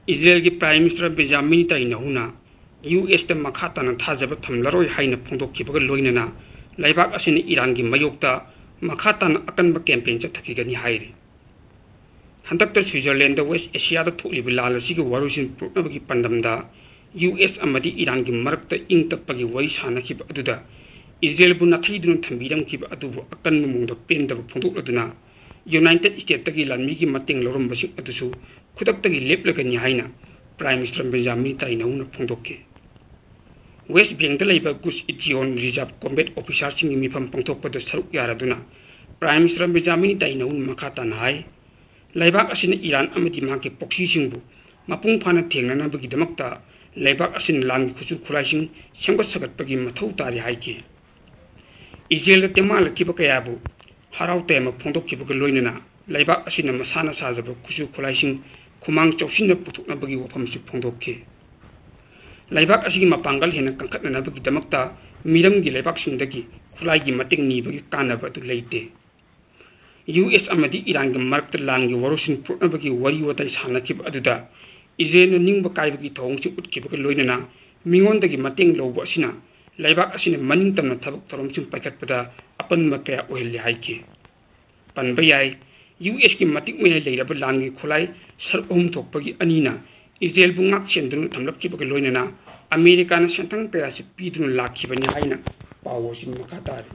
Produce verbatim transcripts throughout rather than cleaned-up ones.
ꯏꯖꯔꯦꯜꯒꯤ Prime Minister Benjamin ꯅꯦꯇꯥꯟꯌꯥꯍꯨꯅ U ꯑꯦꯁꯇ ꯃꯈꯥ ꯇꯥꯅ ꯊꯥꯖꯕ ꯊꯝꯂꯔꯣꯏ ꯍꯥꯏꯅ ꯐꯣꯡꯗꯣꯛꯈꯤꯕꯒ ꯂꯣꯏꯅꯅ ꯂꯩꯕꯥꯛ ꯑꯁꯤꯅ ꯏꯔꯥꯟꯒꯤ ꯃꯥꯌꯣꯛꯇ ꯃꯈꯥ ꯇꯥꯅ ꯑꯀꯟꯕ campaign ꯆꯠꯊꯈꯤꯒꯅꯤ ꯍꯥꯏꯔꯤ꯫ ꯍꯟꯗꯛꯇ ꯁ꯭ꯋꯤꯖꯔꯂꯦꯟꯗ West Asiaꯗ ꯊꯣꯛꯂꯤꯕ ꯂꯥꯟ ꯑꯁꯤꯒꯤ ꯋꯥꯔꯣꯏꯁꯤꯟ ꯄꯨꯔꯛꯅꯕꯒꯤ ꯄꯥꯟꯗꯝꯗ ꯌꯨ ꯑꯦꯁ ꯑꯃꯗꯤ ꯏꯔꯥꯟꯒꯤ ꯃꯔꯛꯇ ꯏꯪ ꯇꯞꯄꯒꯤ ꯋꯥꯔꯤ ꯁꯥꯅꯈꯤꯕ ꯑꯗꯨꯗ ꯏꯖꯔꯦꯜꯕꯨ ꯅꯥꯊꯩꯗꯨꯅ ꯊꯝꯕꯤꯔꯝꯈꯤꯕ ꯑꯗꯨꯕꯨ ꯑꯀꯟꯕ ꯃꯑꯣꯡꯗ ꯄꯦꯟꯗꯕ ꯐꯣꯡꯗꯣꯛꯂꯗꯨꯅ United States ꯇꯒꯤ ꯂꯥꯟꯃꯤꯒꯤ ꯃꯇꯦꯡ ꯂꯧꯔꯝꯕꯁꯤꯡ ꯑꯗꯨꯁꯨ ꯈꯨꯗꯛꯇꯒꯤ ꯂꯦꯞꯂꯒꯅꯤ ꯍꯥꯏꯅ Prime Minister ꯕꯦꯟꯖꯥꯃꯤꯟ ꯅꯦꯇꯥꯟꯌꯥꯍꯨꯅ ꯐꯣꯡꯗꯣꯛꯈꯤ꯫ West Bankꯇ ꯂꯩꯕ Gush Etzion Reserve Combat Officerꯁꯤꯡꯒꯤ ꯃꯤꯐꯝ ꯄꯥꯡꯊꯣꯛꯄꯗ ꯁꯔꯨꯛ ꯌꯥꯔꯗꯨꯅ Prime Minister ꯕꯦꯟꯖꯥꯃꯤꯟ ꯅꯦꯇꯥꯟꯌꯥꯍꯨꯅ ꯃꯈꯥ ꯇꯥꯅ ꯍꯥꯏ, ꯂꯩꯕꯥꯛ ꯑꯁꯤꯅ ꯏꯔꯥꯟ ꯑꯃꯗꯤ ꯃꯍꯥꯛꯀꯤ proxyꯁꯤꯡꯕꯨ ꯃꯄꯨꯡ ꯐꯥꯅ ꯊꯦꯡꯅꯅꯕꯒꯤꯗꯃꯛꯇ ꯂꯩꯕꯥꯛ ꯑꯁꯤꯅ ꯂꯥꯟꯒꯤ ꯈꯨꯠꯁꯨ ꯈꯨꯠꯂꯥꯏꯁꯤꯡ ꯁꯦꯝꯒꯠ ꯁꯥꯒꯠꯄꯒꯤ ꯃꯊꯧ ꯇꯥꯔꯤ ꯍꯥꯏꯈꯤ꯫ ꯏꯖꯔꯦꯜꯗ ꯇꯦꯡꯕꯥꯡꯂꯛꯈꯤꯕ ꯀꯌꯥꯕꯨ ꯍꯔꯥꯎ ꯇꯌꯥꯝꯕ ꯐꯣꯡꯗꯣꯛꯈꯤꯕꯒ ꯂꯣꯏꯅꯅ ꯂꯩꯕꯥꯛ ꯑꯁꯤꯅ ꯃꯁꯥꯅ ꯁꯥꯖꯕ ꯈꯨꯠꯁꯨ ꯈꯨꯠꯂꯥꯏꯁꯤꯡ ꯈꯨꯃꯥꯡ ꯆꯥꯎꯁꯤꯟꯅ ꯄꯨꯊꯣꯛꯅꯕꯒꯤ ꯋꯥꯐꯝꯁꯨ ꯐꯣꯡꯗꯣꯛꯈꯤ꯫ ꯂꯩꯕꯥꯛ ꯑꯁꯤꯒꯤ ꯃꯄꯥꯡꯒꯜ ꯍꯦꯟꯅ ꯀꯟꯈꯠꯅꯅꯕꯒꯤꯗꯃꯛꯇ ꯃꯤꯔꯝꯒꯤ ꯂꯩꯕꯥꯛꯁꯤꯡꯗꯒꯤ ꯈꯨꯠꯂꯥꯏꯒꯤ ꯃꯇꯦꯡ ꯅꯤꯕꯒꯤ ꯀꯥꯟꯅꯕ ꯑꯗꯨ ꯂꯩꯇꯦ꯫ ꯌꯨ ꯑꯦꯁ ꯑꯃꯗꯤ ꯏꯔꯥꯟꯒꯤ ꯃꯔꯛꯇ ꯂꯥꯟꯒꯤ ꯋꯥꯔꯣꯏꯁꯤꯟ ꯄꯨꯔꯛꯅꯕꯒꯤ ꯋꯥꯔꯤ ꯋꯥꯇꯥꯏ ꯁꯥꯟꯅꯈꯤꯕ ꯑꯗꯨꯗ ꯏꯖꯔꯦꯜꯅ ꯅꯤꯡꯕ ꯀꯥꯏꯕꯒꯤ ꯊꯧꯑꯣꯡꯁꯤꯡ ꯎꯠꯈꯤꯕꯒ ꯂꯣꯏꯅꯅ ꯃꯤꯉꯣꯟꯗꯒꯤ ꯃꯇꯦꯡ ꯂꯧꯕ ꯑꯁꯤꯅ ꯂꯩꯕꯥꯛ ꯑꯁꯤꯅ ꯃꯅꯤꯡ ꯇꯝꯅ ꯊꯕꯛ ꯊꯧꯔꯝꯁꯤꯡ ꯄꯥꯏꯈꯠꯄꯗ ꯑꯄꯟꯕ ꯀꯌꯥ ꯑꯣꯏꯍꯜꯂꯤ ꯍꯥꯏꯈꯤ꯫ ꯄꯟꯕ ꯌꯥꯏ, ꯌꯨ ꯑꯦꯁꯀꯤ ꯃꯇꯤꯛ ꯃꯌꯥꯏ ꯂꯩꯔꯕ ꯂꯥꯟꯒꯤ ꯈꯨꯠꯂꯥꯏ ꯁꯔꯨꯛ ꯑꯍꯨꯝ ꯊꯣꯛꯄꯒꯤ ꯑꯅꯤꯅ ꯏꯖꯔꯦꯜꯕꯨ ꯉꯥꯛ ꯁꯦꯟꯗꯨꯅ ꯊꯝꯂꯛꯈꯤꯕꯒ ꯂꯣꯏꯅꯅ ꯑꯃꯦꯔꯤꯀꯥꯅ ꯁꯦꯟꯊꯪ ꯀꯌꯥꯁꯤ ꯄꯤꯗꯨꯅ ꯂꯥꯛꯈꯤꯕꯅꯤ ꯍꯥꯏꯅ ꯄꯥꯎ ꯑꯁꯤ ꯃꯈꯥ ꯇꯥꯔꯤ꯫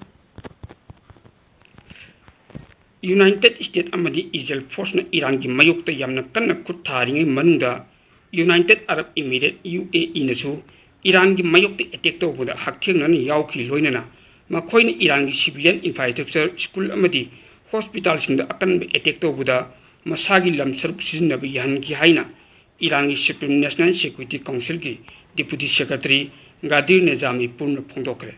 United States ꯑꯃꯗꯤ ꯏꯖꯔꯦꯜ forceꯅ ꯏꯔꯥꯟꯒꯤ ꯃꯥꯌꯣꯛꯇ ꯌꯥꯝꯅ ꯀꯟꯅ ꯈꯨꯠ ꯊꯥꯔꯤꯉꯩ ꯃꯅꯨꯡꯗ United Arab Emirates, ꯌꯨ ꯑꯦ ꯏꯅꯁꯨ ꯏꯔꯥꯟꯒꯤ ꯃꯥꯌꯣꯛꯇ attack ꯇꯧꯕꯗ ꯍꯛꯊꯦꯡꯅꯅ ꯌꯥꯎꯈꯤ, ꯂꯣꯏꯅꯅ ꯃꯈꯣꯏꯅ ꯏꯔꯥꯟꯒꯤ civilian infrastructure, school ꯑꯃꯗꯤ hospitalꯁꯤꯡꯗ ꯑꯀꯟꯕ attack ꯇꯧꯕꯗ ꯃꯁꯥꯒꯤ ꯂꯝ ꯁꯔꯨꯛ ꯁꯤꯖꯤꯟꯅꯕ ꯌꯥꯍꯟꯈꯤ ꯍꯥꯏꯅ ꯏꯔꯥꯟꯒꯤ Supreme National Security Councilꯒꯤ Deputy Secretary ꯒꯥꯗꯤꯔ ꯅꯦꯖꯥꯃꯤꯄꯨꯔꯅ ꯐꯣꯡꯗꯣꯛꯈ꯭ꯔꯦ꯫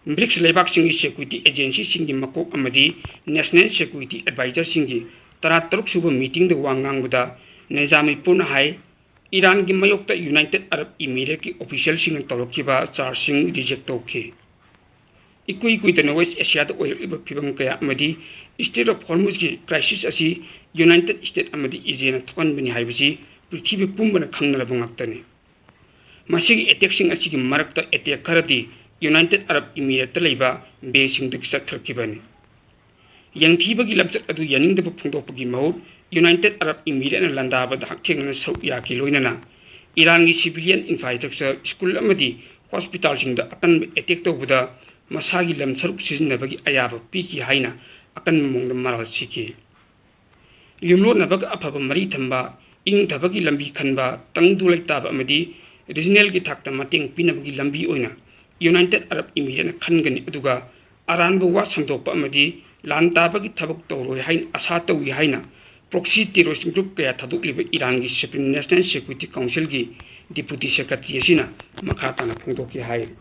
Bricks ꯂꯩꯕꯥꯛꯁꯤꯡꯒꯤ security agencyꯁꯤꯡꯒꯤ ꯃꯀꯣꯛ ꯑꯃꯗꯤ National Security Advisorꯁꯤꯡꯒꯤ ꯇꯔꯥꯇꯔꯨꯛ ꯁꯨꯕ meetingꯗ ꯋꯥ ꯉꯥꯡꯕꯗ ꯅꯦꯖꯥꯃꯤꯄꯨꯔꯅ ꯍꯥꯏ, ꯏꯔꯥꯟꯒꯤ ꯃꯥꯌꯣꯛꯇ United Arab Emiratesꯀꯤ officialꯁꯤꯡꯅ ꯇꯧꯔꯛꯈꯤꯕ chargeꯁꯤꯡ reject ꯇꯧꯈꯤ꯫ ꯏꯀꯨꯏ ꯀꯨꯏꯗꯅ West Asiaꯗ ꯑꯣꯏꯔꯛꯂꯤꯕ ꯐꯤꯚꯝ ꯀꯌꯥ ꯑꯃꯗꯤ Strait of Hormuzꯀꯤ crisis ꯑꯁꯤ United States ꯑꯃꯗꯤ Israelꯅ ꯊꯣꯛꯍꯟꯕꯅꯤ ꯍꯥꯏꯕꯁꯤ ꯄ꯭ꯔꯤꯊꯤꯕꯤ ꯄꯨꯝꯕꯅ ꯈꯪꯅꯔꯕ ꯉꯥꯛꯇꯅꯤ꯫ ꯃꯁꯤꯒꯤ attackꯁꯤꯡ ꯑꯁꯤꯒꯤ ꯃꯔꯛꯇ attack ꯈꯔꯗꯤ United Arab Emirateꯇ ꯂꯩꯕ baseꯁꯤꯡꯗꯒꯤ ꯆꯠꯊꯔꯛꯈꯤꯕꯅꯤ꯫ ꯌꯦꯡꯊꯤꯕꯒꯤ ꯂꯝꯆꯠ ꯑꯗꯨ ꯌꯥꯅꯤꯡꯗꯕ ꯐꯣꯡꯗꯣꯛꯄꯒꯤ ꯃꯍꯨꯠ United Arab Emirateꯅ ꯂꯥꯟꯗꯥꯕꯗ ꯍꯛꯊꯦꯡꯅꯅ ꯁꯔꯨꯛ ꯌꯥꯈꯤ꯫ ꯂꯣꯏꯅꯅ ꯏꯔꯥꯟꯒꯤ civilian infrastructure, school ꯑꯃꯗꯤ hospitalꯁꯤꯡꯗ ꯑꯀꯟꯕ attack ꯇꯧꯕꯗ ꯃꯁꯥꯒꯤ ꯂꯝ ꯁꯔꯨꯛ ꯁꯤꯖꯤꯟꯅꯕꯒꯤ ꯑꯌꯥꯕ ꯄꯤꯈꯤ ꯍꯥꯏꯅ ꯑꯀꯟꯕ ꯃꯑꯣꯡꯗ ꯃꯔꯥꯜ ꯁꯤꯈꯤ꯫ ꯌꯨꯝꯂꯣꯟꯅꯕꯒ ꯑꯐꯕ ꯃꯔꯤ ꯊꯝꯕ, ꯏꯪꯊꯕꯒꯤ ꯂꯝꯕꯤ ꯈꯟꯕ, ꯇꯪꯗꯨ ꯂꯩꯇꯥꯕ ꯑꯃꯗꯤ regionalꯒꯤ ꯊꯥꯛꯇ ꯃꯇꯦꯡ ꯄꯤꯅꯕꯒꯤ ꯂꯝꯕꯤ ꯑꯣꯏꯅ United Arab Emirateꯅ ꯈꯟꯒꯅꯤ, ꯑꯗꯨꯒ ꯑꯔꯥꯟꯕ ꯋꯥ ꯁꯟꯗꯣꯛꯄ ꯑꯃꯗꯤ ꯂꯥꯟ ꯇꯥꯕꯒꯤ ꯊꯕꯛ ꯇꯧꯔꯣꯏ ꯍꯥꯏꯅ ꯑꯥꯁꯥ ꯇꯧꯏ ꯍꯥꯏꯅ proxy terrorist group ꯀꯌꯥ ꯊꯥꯗꯣꯛꯂꯤꯕ ꯏꯔꯥꯟꯒꯤ Supreme National Security Councilꯒꯤ Deputy Secretary ꯑꯁꯤꯅ ꯃꯈꯥ ꯇꯥꯅ ꯐꯣꯡꯗꯣꯛꯈꯤ ꯍꯥꯏꯔꯤ꯫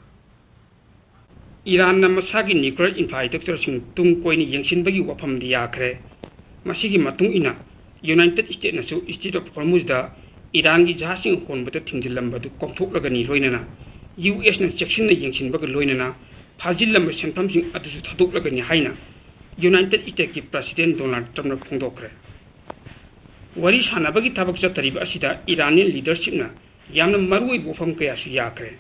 ꯏꯔꯥꯟꯅ ꯃꯁꯥꯒꯤ nuclear infrastructureꯁꯤꯡ ꯇꯨꯡ ꯀꯣꯏꯅ ꯌꯦꯡꯁꯤꯟꯕꯒꯤ ꯋꯥꯐꯝꯗꯤ ꯌꯥꯈ꯭ꯔꯦ꯫ ꯃꯁꯤꯒꯤ ꯃꯇꯨꯡ ꯏꯟꯅ United Stateꯅꯁꯨ Strait of Hormuzꯗ ꯏꯔꯥꯟꯒꯤ ꯖꯍꯥꯖꯁꯤꯡ ꯍꯣꯟꯕꯗ ꯊꯤꯡꯖꯤꯜꯂꯝꯕꯗꯨ ꯀꯣꯝꯊꯣꯛꯂꯒꯅꯤ, ꯂꯣꯏꯅꯅ USꯅ ꯆꯦꯛꯁꯤꯟꯅ ꯌꯦꯡꯁꯤꯟꯕꯒ ꯂꯣꯏꯅꯅ ꯐꯥꯖꯤꯜꯂꯝꯕ ꯁꯦꯟꯐꯝꯁꯤꯡ ꯑꯗꯨꯁꯨ ꯊꯥꯗꯣꯛꯂꯒꯅꯤ ꯍꯥꯏꯅ United Stateꯀꯤ President Donald Trumpꯅ ꯐꯣꯡꯗꯣꯛꯈ꯭ꯔꯦ꯫ ꯋꯥꯔꯤ ꯁꯥꯟꯅꯕꯒꯤ ꯊꯕꯛ ꯆꯠꯊꯔꯤꯕ ꯑꯁꯤꯗ Iranian leadershipꯅ ꯌꯥꯝꯅ ꯃꯔꯨꯑꯣꯏꯕ ꯋꯥꯐꯝ ꯀꯌꯥꯁꯨ ꯌꯥꯈ꯭ꯔꯦ꯫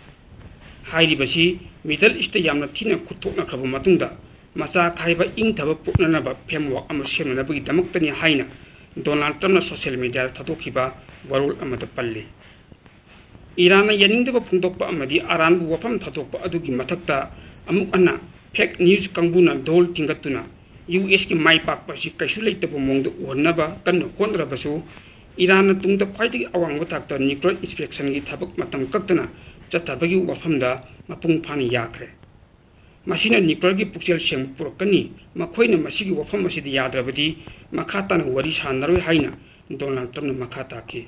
ꯍꯥꯏꯔꯤꯕꯁꯤ Middle Eastꯇ ꯌꯥꯝꯅ ꯊꯤꯅ ꯈꯨꯠ ꯊꯣꯛꯅꯈ꯭ꯔꯕ ꯃꯇꯨꯡꯗ ꯃꯆꯥ ꯈꯥꯏꯕ ꯏꯪꯊꯕ ꯄꯨꯔꯛꯅꯅꯕ framework ꯑꯃ ꯁꯦꯝꯅꯅꯕꯒꯤꯗꯃꯛꯇꯅꯤ ꯍꯥꯏꯅ Donald Trumpꯅ social mediaꯗ ꯊꯥꯗꯣꯛꯈꯤꯕ ꯋꯥꯔꯣꯜ ꯑꯃꯗ ꯄꯜꯂꯤ꯫ ꯏꯔꯥꯟꯅ ꯌꯥꯅꯤꯡꯗꯕ ꯐꯣꯡꯗꯣꯛꯄ ꯑꯃꯗꯤ ꯑꯔꯥꯟꯕ ꯋꯥꯐꯝ ꯊꯥꯗꯣꯛꯄ ꯑꯗꯨꯒꯤ ꯃꯊꯛꯇ ꯑꯃꯨꯛ ꯍꯟꯅ fake news ꯀꯥꯡꯕꯨꯅ ꯙꯣꯜ ꯊꯤꯡꯒꯠꯇꯨꯅ USꯀꯤ ꯃꯥꯏ ꯄꯥꯛꯄ ꯑꯁꯤ ꯀꯩꯁꯨ ꯂꯩꯇꯕ ꯃꯑꯣꯡꯗ ꯎꯍꯟꯅꯕ ꯀꯟꯅ ꯍꯣꯠꯅꯔꯕꯁꯨ, ꯏꯔꯥꯟꯅ ꯇꯨꯡꯗ ꯈ꯭ꯋꯥꯏꯗꯒꯤ ꯑꯋꯥꯡꯕ ꯊꯥꯛꯇ nuclear inspectionꯒꯤ ꯊꯕꯛ ꯃꯇꯝ ꯀꯛꯇꯅ ꯆꯠꯊꯕꯒꯤ ꯋꯥꯐꯝꯗ ꯃꯄꯨꯡ ꯐꯥꯅ ꯌꯥꯈ꯭ꯔꯦ꯫ ꯃꯁꯤꯅ nuclearꯒꯤ ꯄꯨꯛꯆꯦꯜ ꯁꯦꯡꯕ ꯄꯨꯔꯛꯀꯅꯤ꯫ ꯃꯈꯣꯏꯅ ꯃꯁꯤꯒꯤ ꯋꯥꯐꯝ ꯑꯁꯤꯗ ꯌꯥꯗ꯭ꯔꯕꯗꯤ ꯃꯈꯥ ꯇꯥꯅ ꯋꯥꯔꯤ ꯁꯥꯟꯅꯔꯣꯏ ꯍꯥꯏꯅ Donald Trumpꯅ ꯃꯈꯥ ꯇꯥꯈꯤ꯫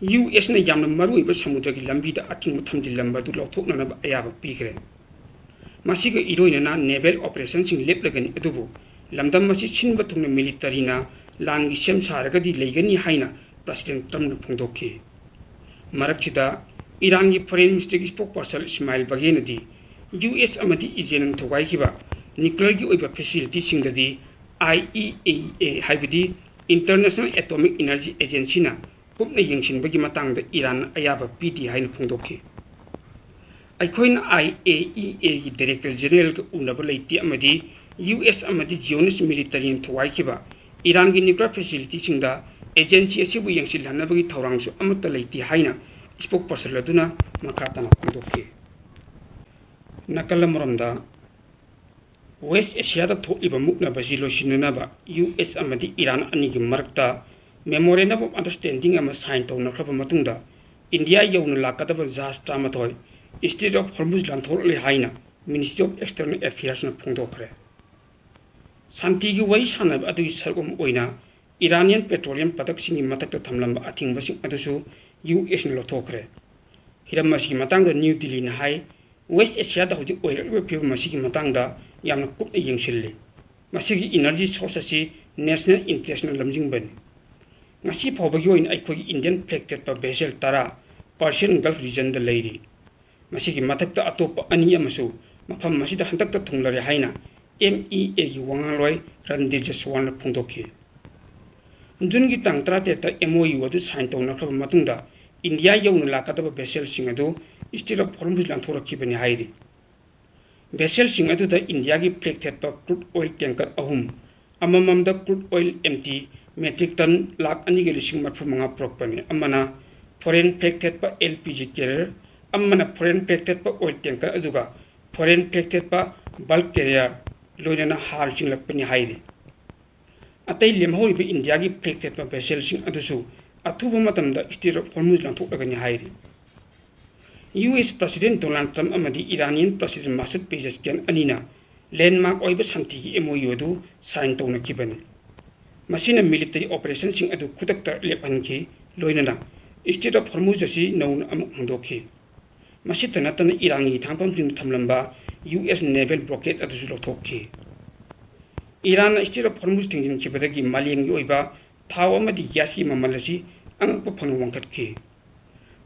USꯅ ꯌꯥꯝꯅ ꯃꯔꯨꯑꯣꯏꯕ ꯁꯃꯨꯗ꯭ꯔꯒꯤ ꯂꯝꯕꯤꯗ ꯑꯊꯤꯡꯕ ꯊꯝꯖꯤꯜꯂꯝꯕ ꯑꯗꯨ ꯂꯧꯊꯣꯛꯅꯅꯕ ꯑꯌꯥꯕ ꯄꯤꯈ꯭ꯔꯦ꯫ ꯃꯁꯤꯒ ꯏꯔꯣꯏꯅꯅ naval operationꯁꯤꯡ ꯂꯦꯞꯂꯒꯅꯤ, ꯑꯗꯨꯕꯨ ꯂꯝꯗꯝ ꯑꯁꯤ ꯁꯤꯟꯕ ꯊꯨꯡꯅ militaryꯅ ꯂꯥꯟꯒꯤ ꯁꯦꯝ ꯁꯥꯔꯒꯗꯤ ꯂꯩꯒꯅꯤ ꯍꯥꯏꯅ President Trumpꯅ ꯐꯣꯡꯗꯣꯛꯈꯤ꯫ ꯃꯔꯛꯁꯤꯗ ꯏꯔꯥꯟꯒꯤ Foreign Ministerꯒꯤ spokesperson ꯏꯁꯃꯥꯏꯜ ꯕꯒꯦꯅꯗꯤ ꯌꯨ ꯑꯦꯁ ꯑꯃꯗꯤ ꯏꯖꯔꯦꯜꯅ ꯊꯨꯒꯥꯏꯈꯤꯕ ꯅ꯭ꯌꯨꯀ꯭ꯂꯤꯌꯔꯒꯤ ꯑꯣꯏꯕ ꯐꯦꯁꯤꯂꯤꯇꯤꯁꯤꯡꯗꯗꯤ ꯑꯥꯏ ꯏ ꯑꯦ ꯏ ꯑꯦ, ꯍꯥꯏꯕꯗꯤ ꯏꯟꯇꯔꯅꯦꯁꯅꯦꯜ ꯑꯦꯇꯣꯃꯤꯛ ꯏꯅꯔꯖꯤ ꯑꯦꯖꯦꯟꯁꯤꯅ ꯀꯨꯞꯅ ꯌꯦꯡꯁꯤꯟꯕꯒꯤ ꯃꯇꯥꯡꯗ ꯏꯔꯥꯟꯅ ꯑꯌꯥꯕ ꯄꯤꯗꯦ ꯍꯥꯏꯅ ꯐꯣꯡꯗꯣꯛꯈꯤ꯫ ꯑꯩꯈꯣꯏꯅ ꯑꯥꯏ ꯑꯦ ꯏ ꯑꯦꯒꯤ ꯗꯥꯏꯔꯦꯛꯇꯔ ꯖꯦꯅꯔꯦꯜꯒ ꯎꯅꯕ ꯂꯩꯇꯦ ꯑꯃꯗꯤ ꯌꯨ ꯑꯦꯁ ꯑꯃꯗꯤ ꯖꯤꯑꯣꯅꯤꯁ ꯃꯤꯂꯤꯇꯔꯤꯅ ꯊꯨꯒꯥꯏꯈꯤꯕ ꯏꯔꯥꯟꯒꯤ ꯅ꯭ꯌꯨꯀ꯭ꯂꯤꯌꯔ ꯐꯦꯁꯤꯂꯤꯇꯤꯁꯤꯡꯗ ꯑꯦꯖꯦꯟꯁꯤ ꯑꯁꯤꯕꯨ ꯌꯦꯡꯁꯤꯜꯍꯟꯅꯕꯒꯤ ꯊꯧꯔꯥꯡꯁꯨ ꯑꯃꯠꯇ ꯂꯩꯇꯦ ꯍꯥꯏꯅ ꯏꯁꯄꯣꯛꯄꯔꯁꯟ ꯑꯗꯨꯅ ꯃꯈꯥ ꯇꯥꯅ ꯐꯣꯡꯗꯣꯛꯈꯤ꯫ ꯅꯥꯀꯜ ꯑꯃꯔꯣꯝꯗ, ꯋꯦꯁ ꯑꯦꯁꯤꯌꯥꯗ ꯊꯣꯛꯂꯤꯕ ꯃꯨꯛꯅꯕꯁꯤ ꯂꯣꯏꯁꯤꯟꯅꯅꯕ ꯌꯨ ꯑꯦꯁ ꯑꯃꯗꯤ ꯏꯔꯥꯟ ꯑꯅꯤꯒꯤ ꯃꯔꯛꯇ Memorandum of Understanding ꯑꯃ ꯁꯥꯏꯟ ꯇꯧꯅꯈ꯭ꯔꯕ ꯃꯇꯨꯡꯗ, ꯏꯟꯗꯤꯌꯥ ꯌꯧꯅ ꯂꯥꯛꯀꯗꯕ ꯖꯍꯥꯖ ꯇꯔꯥꯃꯥꯊꯣꯏ Strait of Hormuz ꯂꯥꯟꯊꯣꯔꯛꯂꯦ ꯍꯥꯏꯅ Ministry of External Affairsꯅ ꯐꯣꯡꯗꯣꯛꯈ꯭ꯔꯦ꯫ ꯁꯥꯟꯇꯤꯒꯤ ꯋꯥꯔꯤ ꯁꯥꯟꯅꯕ ꯑꯗꯨꯒꯤ ꯁꯔꯨꯛ ꯑꯃ ꯑꯣꯏꯅ ꯏꯔꯥꯅꯤꯌꯟ ꯄꯦꯇ꯭ꯔꯣꯂꯤꯌꯝ ꯄ꯭ꯔꯗꯛꯁꯤꯡꯒꯤ ꯃꯊꯛꯇ ꯊꯝꯂꯝꯕ ꯑꯊꯤꯡꯕꯁꯤꯡ ꯑꯗꯨꯁꯨ ꯌꯨ ꯑꯦꯁꯅ ꯂꯧꯊꯣꯛꯈ꯭ꯔꯦ꯫ ꯍꯤꯔꯝ ꯑꯁꯤꯒꯤ ꯃꯇꯥꯡꯗ ꯅ꯭ꯌꯨ ꯗꯤꯜꯂꯤꯅ ꯍꯥꯏ, ꯋꯦꯁ ꯑꯦꯁꯤꯌꯥꯗ ꯍꯧꯖꯤꯛ ꯑꯣꯏꯔꯛꯂꯤꯕ ꯐꯤꯕꯝ ꯑꯁꯤꯒꯤ ꯃꯇꯥꯡꯗ ꯌꯥꯝꯅ ꯀꯨꯞꯅ ꯌꯦꯡꯁꯤꯜꯂꯤ꯫ ꯃꯁꯤꯒꯤ ꯏꯅꯔꯖꯤ ꯁꯣꯔꯁ ꯑꯁꯤ ꯅꯦꯁꯅꯦꯜ ꯏꯟꯇꯔꯦꯁꯅ ꯂꯝꯖꯤꯡꯕꯅꯤ꯫ ꯉꯁꯤ ꯐꯥꯎꯕꯒꯤ ꯑꯣꯏꯅ ꯑꯩꯈꯣꯏꯒꯤ ꯏꯟꯗꯤꯌꯟ ꯐ꯭ꯂꯦꯒ ꯊꯦꯠꯄ ꯚꯦꯁꯦꯜ ꯇꯔꯥ ꯄꯔꯁꯤꯌꯟ ꯒꯜꯐ ꯔꯤꯖꯟꯗ ꯂꯩꯔꯤ꯫ ꯃꯁꯤꯒꯤ ꯃꯊꯛꯇ ꯑꯇꯣꯞꯄ ꯑꯅꯤ ꯑꯃꯁꯨ ꯃꯐꯝ ꯑꯁꯤꯗ ꯍꯟꯗꯛꯇ ꯊꯨꯡꯂꯔꯦ ꯍꯥꯏꯅ ꯑꯦꯝ ꯏ ꯑꯦꯒꯤ ꯋꯥꯉꯥꯡꯂꯣꯏ ꯔꯟꯗꯤꯔ ꯖꯁꯋꯥꯜꯅ ꯐꯣꯡꯗꯣꯛꯈꯤ꯫ ꯖꯨꯟꯒꯤ ꯇꯥꯡ ꯇꯔꯥꯇꯔꯦꯠꯇ ꯑꯦꯝ ꯑꯣ ꯌꯨ ꯑꯗꯨ ꯁꯥꯏꯟ ꯇꯧꯅꯈ꯭ꯔꯕ ꯃꯇꯨꯡꯗ ꯏꯟꯗꯤꯌꯥ ꯌꯧꯅ ꯂꯥꯛꯀꯗꯕ ꯚꯦꯁꯦꯜꯁꯤꯡ ꯑꯗꯨ Strait of Hormuz ꯂꯥꯟꯊꯣꯔꯛꯈꯤꯕꯅꯤ ꯍꯥꯏꯔꯤ꯫ ꯚꯦꯁꯦꯜꯁꯤꯡ ꯑꯗꯨꯗ ꯏꯟꯗꯤꯌꯥꯒꯤ ꯐ꯭ꯂꯦꯒ ꯊꯦꯠꯄ ꯀ꯭ꯔꯨꯗ ꯑꯣꯏꯜ ꯇꯦꯡꯀꯔ ꯑꯍꯨꯝ, ꯑꯃꯃꯝꯗ crude oil M T metric ton lakh ꯑꯅꯤꯒ ꯂꯤꯁꯤꯡ ꯃꯔꯤꯐꯨ ꯃꯉꯥ ꯄꯨꯔꯛꯄꯅꯤ꯫ ꯑꯃꯅ ꯐꯣꯔꯦꯟ ꯐ꯭ꯂꯦꯒ ꯊꯦꯠꯄ ꯑꯦꯜ ꯄꯤ ꯖꯤ ꯀꯦꯔꯤꯌꯔ, ꯑꯃꯅ ꯐꯣꯔꯦꯟ ꯐ꯭ꯂꯦꯒ ꯊꯦꯠꯄ ꯑꯣꯏꯜ ꯇꯦꯡꯀꯔ, ꯑꯗꯨꯒ ꯐꯣꯔꯦꯟ ꯐ꯭ꯂꯦꯒ ꯊꯦꯠꯄ ꯕꯜꯀ ꯀꯦꯔꯤꯌꯔ, ꯂꯣꯏꯅꯅ ꯍꯥꯔ ꯆꯤꯡꯂꯛꯄꯅꯤ ꯍꯥꯏꯔꯤ꯫ ꯑꯇꯩ ꯂꯦꯝꯍꯧꯔꯤꯕ ꯏꯟꯗꯤꯌꯥꯒꯤ ꯐ꯭ꯂꯦꯒ ꯊꯦꯠꯄ ꯚꯦꯁꯦꯜꯁꯤꯡ ꯑꯗꯨꯁꯨ ꯑꯊꯨꯕ ꯃꯇꯝꯗ Strait of Hormuz ꯂꯥꯟꯊꯣꯛꯂꯒꯅꯤ ꯍꯥꯏꯔꯤ꯫ ꯌꯨ ꯑꯦꯁ ꯄ꯭ꯔꯁꯤꯗꯦꯟ ꯗꯣꯅꯥꯜꯗ ꯇ꯭ꯔꯝꯞ ꯑꯃꯗꯤ ꯏꯔꯥꯅꯤꯌꯟ ꯄ꯭ꯔꯁꯤꯗꯦꯟ ꯃꯥꯁꯨꯗ ꯄꯦꯖꯦꯁꯀꯤꯌꯥꯟ ꯑꯅꯤꯅ ꯂꯦꯟꯃꯥꯔꯛ ꯑꯣꯏꯕ ꯁꯥꯟꯇꯤꯒꯤ ꯑꯦꯝ ꯑꯣ ꯌꯨ ꯑꯗꯨ ꯁꯥꯏꯟ ꯇꯧꯅꯈꯤꯕꯅꯤ꯫ ꯃꯁꯤꯅ ꯃꯤꯂꯤꯇꯔꯤ ꯑꯣꯄꯔꯦꯁꯟꯁꯤꯡ ꯑꯗꯨ ꯈꯨꯗꯛꯇ ꯂꯦꯞꯍꯟꯈꯤ, ꯂꯣꯏꯅꯅ Strait of Hormuz ꯑꯁꯤ ꯅꯧꯅ ꯑꯃꯨꯛ ꯍꯥꯡꯗꯣꯛꯈꯤ꯫ ꯃꯁꯤꯇ ꯅꯠꯇꯅ ꯏꯔꯥꯟꯒꯤ ꯍꯤꯊꯥꯡꯐꯝꯁꯤꯡꯗ ꯊꯝꯂꯝꯕ ꯌꯨ ꯑꯦꯁ ꯅꯦꯚꯦꯜ ꯕ꯭ꯂꯣꯀꯦꯗ ꯑꯗꯨꯁꯨ ꯂꯧꯊꯣꯛꯈꯤ꯫ ꯏꯔꯥꯟꯅ Strait of Hormuz ꯊꯤꯡꯖꯤꯟꯈꯤꯕꯗꯒꯤ ꯃꯥꯂꯦꯝꯒꯤ ꯑꯣꯏꯕ ꯊꯥꯎ ꯑꯃꯗꯤ ꯒ꯭ꯌꯥꯁꯀꯤ ꯃꯃꯜ ꯑꯁꯤ ꯑꯉꯛꯄ ꯐꯪꯅ ꯋꯥꯡꯈꯠꯈꯤ꯫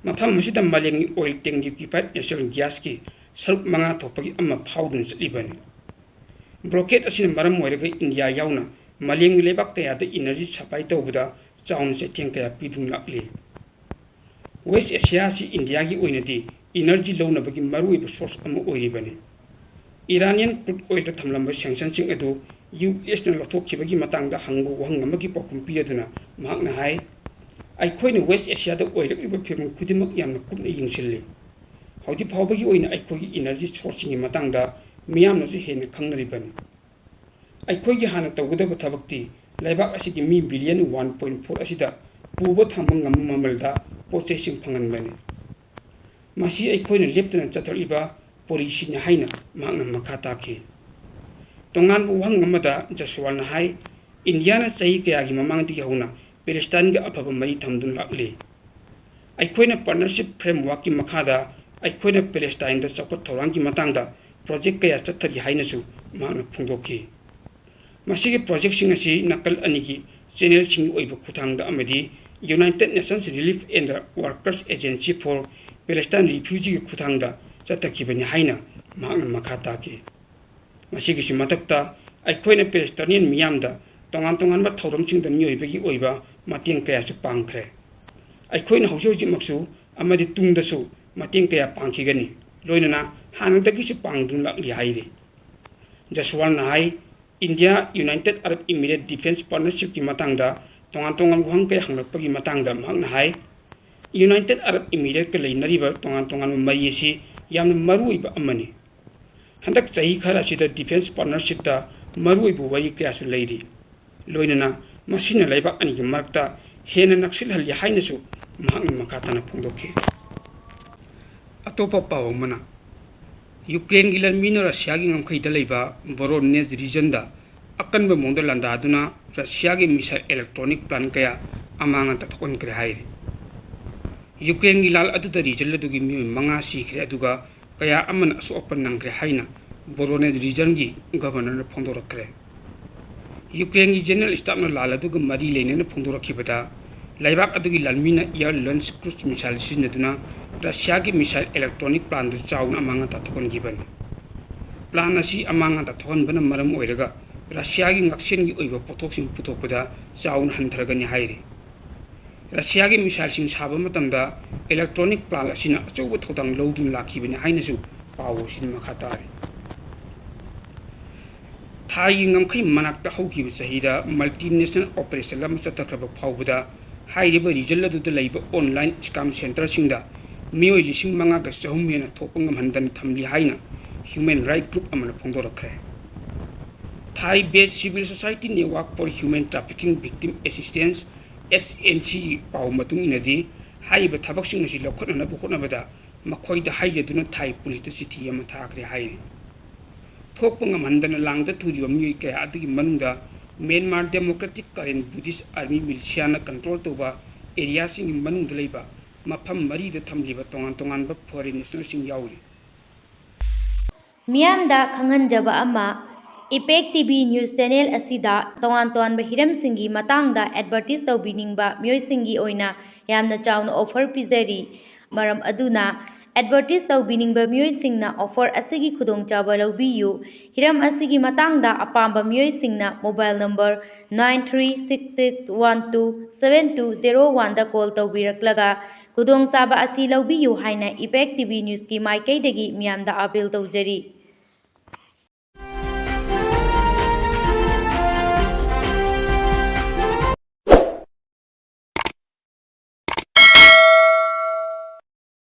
ꯃꯐꯝ ꯑꯁꯤꯗ ꯃꯥꯂꯦꯝꯒꯤ ꯑꯣꯏꯜ ꯇꯦꯡ ꯂꯤꯀ꯭ꯋꯤꯐꯥꯏꯗ ꯅꯦꯆꯔꯦꯜ ꯒ꯭ꯌꯥꯁꯀꯤ ꯁꯔꯨꯛ ꯃꯉꯥ ꯊꯣꯛꯄꯒꯤ ꯑꯃ ꯐꯥꯎꯗꯨꯅ ꯆꯠꯂꯤꯕꯅꯤ꯫ Blockade ꯑꯁꯤꯅ ꯃꯔꯝ ꯑꯣꯏꯔꯒ ꯏꯟꯗꯤꯌꯥ ꯌꯥꯎꯅ ꯃꯥꯂꯦꯝꯒꯤ ꯂꯩꯕꯥꯛ ꯀꯌꯥꯗ energy supply ꯇꯧꯕꯗ ꯆꯥꯎꯅ ꯆꯩꯊꯦꯡ ꯀꯌꯥ ꯄꯤꯗꯨꯅ ꯂꯥꯛꯂꯤ꯫ West Asia ꯑꯁꯤ ꯏꯟꯗꯤꯌꯥꯒꯤ ꯑꯣꯏꯅꯗꯤ energy ꯂꯧꯅꯕꯒꯤ ꯃꯔꯨꯑꯣꯏꯕ source ꯑꯃ ꯑꯣꯏꯔꯤꯕꯅꯤ꯫ Iranian crude oilꯗ ꯊꯝꯂꯝꯕ sanctionꯁꯤꯡ ꯑꯗꯨ USꯅ ꯂꯧꯊꯣꯛꯈꯤꯕꯒꯤ ꯃꯇꯥꯡꯗ ꯍꯪꯕ ꯋꯥꯍꯪ ꯑꯃꯒꯤ ꯄꯥꯎꯈꯨꯝ ꯄꯤꯔꯗꯨꯅ ꯃꯍꯥꯛꯅ ꯍꯥꯏ, "ꯑꯩꯈꯣꯏꯅ West Asiaꯗ ꯑꯣꯏꯔꯛꯂꯤꯕ ꯐꯤꯕꯝ ꯈꯨꯗꯤꯡꯃꯛ ꯌꯥꯝꯅ ꯀꯨꯞꯅ ꯌꯦꯡꯁꯤꯜꯂꯤ꯫ ꯍꯧꯖꯤꯛ ꯐꯥꯎꯕꯒꯤ ꯑꯣꯏꯅ ꯑꯩꯈꯣꯏꯒꯤ energy sourceꯁꯤꯡꯒꯤ ꯃꯇꯥꯡꯗ ꯃꯤꯌꯥꯝꯅꯁꯨ ꯍꯦꯟꯅ ꯈꯪꯅꯔꯤꯕꯅꯤ꯫ ꯑꯩꯈꯣꯏꯒꯤ ꯍꯥꯟꯅ ꯇꯧꯒꯗꯕ ꯊꯕꯛꯇꯤ ꯂꯩꯕꯥꯛ ꯑꯁꯤꯒꯤ ꯃꯤ billion one point four ꯑꯁꯤꯗ ꯄꯨꯕ ꯊꯥꯡꯕ ꯉꯝꯕ ꯃꯃꯜꯗ ꯄꯣꯠ ꯆꯩꯁꯤꯡ ꯐꯪꯍꯟꯕꯅꯤ꯫ ꯃꯁꯤ ꯑꯩꯈꯣꯏꯅ ꯂꯦꯞꯇꯅ ꯆꯠꯊꯔꯛꯂꯤꯕ policyꯅꯤ" ꯍꯥꯏꯅ ꯃꯍꯥꯛꯅ ꯃꯈꯥ ꯇꯥꯈꯤ꯫ ꯇꯣꯉꯥꯟꯕ ꯋꯥꯍꯪ ꯑꯃꯗ ꯖꯁꯋꯥꯜꯅ ꯍꯥꯏ, "ꯏꯟꯗꯤꯌꯥꯅ ꯆꯍꯤ ꯀꯌꯥꯒꯤ ꯃꯃꯥꯡꯗꯒꯤ ꯍꯧꯅ ꯄꯦꯂꯦꯁꯇꯥꯏꯟꯒ ꯑꯐꯕ ꯃꯔꯤ ꯊꯝꯗꯨꯅ ꯂꯥꯛꯂꯤ꯫ ꯑꯩꯈꯣꯏꯅ partnership frameworkꯀꯤ ꯃꯈꯥꯗ ꯑꯩꯈꯣꯏꯅ ꯄꯦꯂꯦꯁꯇꯥꯏꯟꯗ ꯆꯥꯎꯈꯠ ꯊꯧꯔꯥꯡꯒꯤ ꯃꯇꯥꯡꯗ project ꯀꯌꯥ ꯆꯠꯊꯔꯤ" ꯍꯥꯏꯅꯁꯨ ꯃꯍꯥꯛꯅ ꯐꯣꯡꯗꯣꯛꯈꯤ꯫ ꯃꯁꯤꯒꯤ projectꯁꯤꯡ ꯑꯁꯤ ꯅꯥꯀꯜ ꯑꯅꯤꯒꯤ channelꯁꯤꯡꯒꯤ ꯑꯣꯏꯕ ꯈꯨꯠꯊꯥꯡꯗ ꯑꯃꯗꯤ United Nations Relief and Workers Agency for Palestine Refugeeꯒꯤ ꯈꯨꯠꯊꯥꯡꯗ ꯆꯠꯊꯈꯤꯕꯅꯤ ꯍꯥꯏꯅ ꯃꯍꯥꯛꯅ ꯃꯈꯥ ꯇꯥꯈꯤ꯫ ꯃꯁꯤꯒꯤꯁꯨ ꯃꯊꯛꯇ, ꯑꯩꯈꯣꯏꯅ Palestinian ꯃꯤꯌꯥꯝꯗ ꯇꯣꯉꯥꯟ ꯇꯣꯉꯥꯟꯕ ꯊꯧꯔꯝꯁꯤꯡꯗ ꯃꯤꯑꯣꯏꯕꯒꯤ ꯑꯣꯏꯕ ꯃꯇꯦꯡ ꯀꯌꯥꯁꯨ ꯄꯥꯡꯈ꯭ꯔꯦ꯫ ꯑꯩꯈꯣꯏꯅ ꯍꯧꯖꯤꯛ ꯍꯧꯖꯤꯛꯃꯛꯁꯨ ꯑꯃꯗꯤ ꯇꯨꯡꯗꯁꯨ ꯃꯇꯦꯡ ꯀꯌꯥ ꯄꯥꯡꯈꯤꯒꯅꯤ, ꯂꯣꯏꯅꯅ ꯍꯥꯟꯅꯗꯒꯤꯁꯨ ꯄꯥꯡꯗꯨꯅ ꯂꯥꯛꯂꯤ ꯍꯥꯏꯔꯤ꯫ ꯖꯁꯋꯥꯜꯅ ꯍꯥꯏ, India United Arab Emirates defence partnershipꯀꯤ ꯃꯇꯥꯡꯗ ꯇꯣꯉꯥꯟ ꯇꯣꯉꯥꯟꯕ ꯋꯥꯍꯪ ꯀꯌꯥ ꯍꯪꯂꯛꯄꯒꯤ ꯃꯇꯥꯡꯗ ꯃꯍꯥꯛꯅ ꯍꯥꯏ, United Arab Emiratesꯀ ꯂꯩꯅꯔꯤꯕ ꯇꯣꯉꯥꯟ ꯇꯣꯉꯥꯟꯕ ꯃꯔꯤ ꯑꯁꯤ ꯌꯥꯝꯅ ꯃꯔꯨꯑꯣꯏꯕ ꯑꯃꯅꯤ꯫ ꯍꯟꯗꯛ ꯆꯍꯤ ꯈꯔ ꯑꯁꯤꯗ defence partnershipꯇ ꯃꯔꯨꯑꯣꯏꯕ ꯋꯥꯔꯤ ꯀꯌꯥꯁꯨ ꯂꯩꯔꯤ꯫ ꯂꯣꯏꯅꯅ ꯃꯁꯤꯅ ꯂꯩꯕꯥꯛ ꯑꯅꯤꯒꯤ ꯃꯔꯛꯇ ꯍꯦꯟꯅ ꯅꯛꯁꯤꯜꯍꯜꯂꯤ ꯍꯥꯏꯅꯁꯨ ꯃꯍꯥꯛꯅ ꯃꯈꯥ ꯇꯥꯅ ꯐꯣꯡꯗꯣꯛꯈꯤ꯫ ꯑꯇꯣꯞꯄ ꯄꯥꯎ ꯑꯃꯅ, ꯌꯨꯀ꯭ꯔꯦꯟꯒꯤ ꯂꯥꯟꯃꯤꯅ ꯔꯁꯤꯌꯥꯒꯤ ꯉꯝꯈꯩꯗ ꯂꯩꯕ Voronezh regionꯗ ꯑꯀꯟꯕ ꯃꯑꯣꯡꯗ ꯂꯥꯟꯗꯥꯗꯨꯅ ꯔꯁꯤꯌꯥꯒꯤ missile electronic plant ꯀꯌꯥ ꯑꯃꯥꯡ ꯑꯇꯥ ꯊꯣꯛꯍꯟꯈ꯭ꯔꯦ ꯍꯥꯏꯔꯤ꯫ ꯌꯨꯀ꯭ꯔꯦꯟꯒꯤ ꯂꯥꯜ ꯑꯗꯨꯗ region ꯑꯗꯨꯒꯤ ꯃꯤꯑꯣꯏ ꯃꯉꯥ ꯁꯤꯈ꯭ꯔꯦ, ꯑꯗꯨꯒ ꯀꯌꯥ ꯑꯃꯅ ꯑꯁꯣꯛ ꯑꯄꯟ ꯅꯪꯈ꯭ꯔꯦ ꯍꯥꯏꯅ Voronezh regionꯒꯤ governorꯅ ꯐꯣꯡꯗꯣꯔꯛꯈ꯭ꯔꯦ꯫ ꯌꯨꯀ꯭ꯔꯦꯟꯒꯤ general staffꯅ ꯂꯥꯜ ꯑꯗꯨꯒ ꯃꯔꯤ ꯂꯩꯅꯅ ꯐꯣꯡꯗꯣꯔꯛꯈꯤꯕꯗ, ꯂꯩꯕꯥꯛ ꯑꯗꯨꯒꯤ ꯂꯥꯟꯃꯤꯅ air launched cruise missile ꯁꯤꯖꯤꯟꯅꯗꯨꯅ ꯔꯁꯤꯌꯥꯒꯤ ꯃꯤꯁꯥꯏꯜ ꯏꯂꯦꯛꯇ꯭ꯔꯣꯅꯤꯛ ꯄ꯭ꯂꯥꯟꯗꯨ ꯆꯥꯎꯅ ꯑꯃꯥꯡ ꯑꯇꯥ ꯊꯣꯛꯍꯟꯈꯤꯕꯅꯤ꯫ ꯄ꯭ꯂꯥꯟ ꯑꯁꯤ ꯑꯃꯥꯡ ꯑꯇꯥ ꯊꯣꯛꯍꯟꯕꯅ ꯃꯔꯝ ꯑꯣꯏꯔꯒ ꯔꯁꯤꯌꯥꯒꯤ ꯉꯥꯛꯁꯦꯟꯒꯤ ꯑꯣꯏꯕ ꯄꯣꯠꯊꯣꯛꯁꯤꯡ ꯄꯨꯊꯣꯛꯄꯗ ꯆꯥꯎꯅ ꯍꯟꯊꯔꯒꯅꯤ ꯍꯥꯏꯔꯤ꯫ ꯔꯁꯤꯌꯥꯒꯤ ꯃꯤꯁꯥꯏꯜꯁꯤꯡ ꯁꯥꯕ ꯃꯇꯝꯗ ꯏꯂꯦꯛꯇ꯭ꯔꯣꯅꯤꯛ ꯄ꯭ꯂꯥꯟ ꯑꯁꯤꯅ ꯑꯆꯧꯕ ꯊꯧꯗꯥꯡ ꯂꯧꯗꯨꯅ ꯂꯥꯛꯈꯤꯕꯅꯤ ꯍꯥꯏꯅꯁꯨ ꯄꯥꯎ ꯑꯁꯤꯅ ꯃꯈꯥ ꯇꯥꯔꯤ꯫ ꯊꯥꯏꯒꯤ ꯉꯝꯈꯩ ꯃꯅꯥꯛꯇ ꯍꯧꯈꯤꯕ ꯆꯍꯤꯗ multinational operation ꯑꯃ ꯆꯠꯊꯈ꯭ꯔꯕ ꯐꯥꯎꯕꯗ ꯍꯥꯏꯔꯤꯕ region ꯑꯗꯨꯗ ꯂꯩꯕ online scam centreꯁꯤꯡꯗ ꯃꯤꯑꯣꯏ ꯂꯤꯁꯤꯡ ꯃꯉꯥꯒ ꯆꯍꯨꯝ ꯍꯦꯟꯅ ꯊꯣꯛꯄ ꯉꯝꯍꯟꯗꯅ ꯊꯝꯂꯤ ꯍꯥꯏꯅ human rights group ꯑꯃꯅ ꯐꯣꯡꯗꯣꯔꯛꯈ꯭ꯔꯦ꯫ Thai-based civil society network for human trafficking victim assistance, S N C ꯒꯤ ꯄꯥꯎ ꯃꯇꯨꯡ ꯏꯟꯅꯗꯤ, ꯍꯥꯏꯔꯤꯕ ꯊꯕꯛꯁꯤꯡ ꯑꯁꯤ ꯂꯧꯈꯠꯅꯅꯕ ꯍꯣꯠꯅꯕꯗ ꯃꯈꯣꯏꯗ ꯍꯥꯏꯖꯗꯨꯅ ꯊꯥꯏ ꯄꯨꯂꯤꯁꯇ ꯆꯤꯊꯤ ꯑꯃ ꯊꯥꯈ꯭ꯔꯦ ꯍꯥꯏꯔꯤ꯫ ꯊꯣꯛꯄ ꯉꯝꯍꯟꯗꯅ ꯂꯥꯡꯗ ꯊꯨꯔꯤꯕ ꯃꯤꯑꯣꯏ ꯀꯌꯥ ꯑꯗꯨꯒꯤ ꯃꯅꯨꯡꯗ Myanmar Democratic Karen Buddhist Army militiaꯅ control ꯇꯧꯕ areaꯁꯤꯡꯒꯤ ꯃꯅꯨꯡꯗ ꯂꯩꯕ ꯃꯐꯝ ꯃꯔꯤꯗ ꯊꯝꯂꯤꯕ ꯇꯣꯉꯥꯟ ꯇꯣꯉꯥꯟꯕ foreign nationalꯁꯤꯡ ꯌꯥꯎꯔꯤ꯫ ꯃꯤꯌꯥꯝꯗ ꯈꯪꯍꯟꯖꯕ ꯑꯃ, ꯏꯄꯦꯛ ꯇꯤ ꯚꯤ news channel ꯑꯁꯤꯗ ꯇꯣꯉꯥꯟ ꯇꯣꯉꯥꯟꯕ ꯍꯤꯔꯝꯁꯤꯡꯒꯤ ꯃꯇꯥꯡꯗ advertise ꯇꯧꯕꯤꯅꯤꯡꯕ ꯃꯤꯑꯣꯏꯁꯤꯡꯒꯤ ꯑꯣꯏꯅ ꯌꯥꯝꯅ ꯆꯥꯎꯅ offer ꯄꯤꯖꯔꯤ꯫ ꯃꯔꯝ ꯑꯗꯨꯅ advertise ꯇꯧꯕꯤꯅꯤꯡꯕ ꯃꯤꯑꯣꯏꯁꯤꯡꯅ offer ꯑꯁꯤꯒꯤ ꯈꯨꯗꯣꯡꯆꯥꯕ ꯂꯧꯕꯤꯌꯨ꯫ ꯍꯤꯔꯝ ꯑꯁꯤꯒꯤ ꯃꯇꯥꯡꯗ ꯑꯄꯥꯝꯕ ꯃꯤꯑꯣꯏꯁꯤꯡꯅ mobile number nine three six six one two seven two zero oneꯗ call ꯇꯧꯕꯤꯔꯛꯂꯒ ꯈꯨꯗꯣꯡꯆꯥꯕ ꯑꯁꯤ ꯂꯧꯕꯤꯌꯨ ꯍꯥꯏꯅ ꯏꯄꯦꯛ ꯇꯤ ꯚꯤ newsꯀꯤ ꯃꯥꯏꯀꯩꯗꯒꯤ ꯃꯤꯌꯥꯝꯗ appeal ꯇꯧꯖꯔꯤ꯫